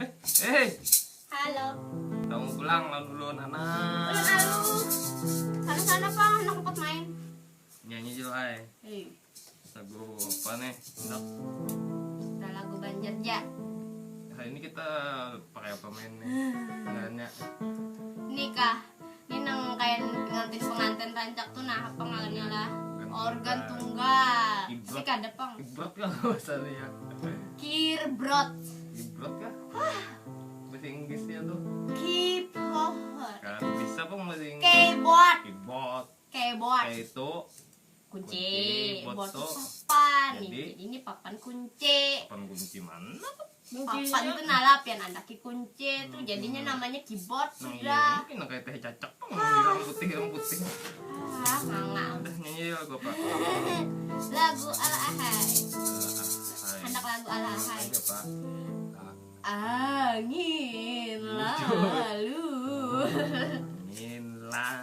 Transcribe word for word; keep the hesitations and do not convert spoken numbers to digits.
Eh, eh, Halo. Kamu pulang lawan ulun, anak. Ulun alu. Sana-sana pang, handak umpat main. Nyanyi jua ai. Hei, Lagu apa nih? Nak. Kita lagu Banjar ja. Hari ini kita pakai apa main nih? Nanya. Nikah. Ini nang kayak pengantin-pengantin rancak tuh, nah, apa ngarannya lah? Organ Organ tunggal. Tunggal. Keyboard. Si kada pang. Keyboard kalau bahasanya. Keyboard. Keyboard kah? Bahasa Inggrisnya tuh. Keyboard. Kan bisa pang bahasa Inggris. Keyboard. Keyboard. Keyboard. Kayak itu Kunci. Kunci, Board board tuh tuh. Papan. Jadi, Jadi ini papan kunci. Papan kunci mana? Papan tuh nah lah, pian ada ki kunci tuh, jadinya namanya keyboard Nah, sudah. Iya, mungkin kayak teh cacak pang, hirang putih, hirang putih. Ah, mangap. Udah, nyanyi lagu apa? Lagu ala ahai. Hai. Handak lagu ala ahai. Aja, Pak. Angin lalu. Angin lah.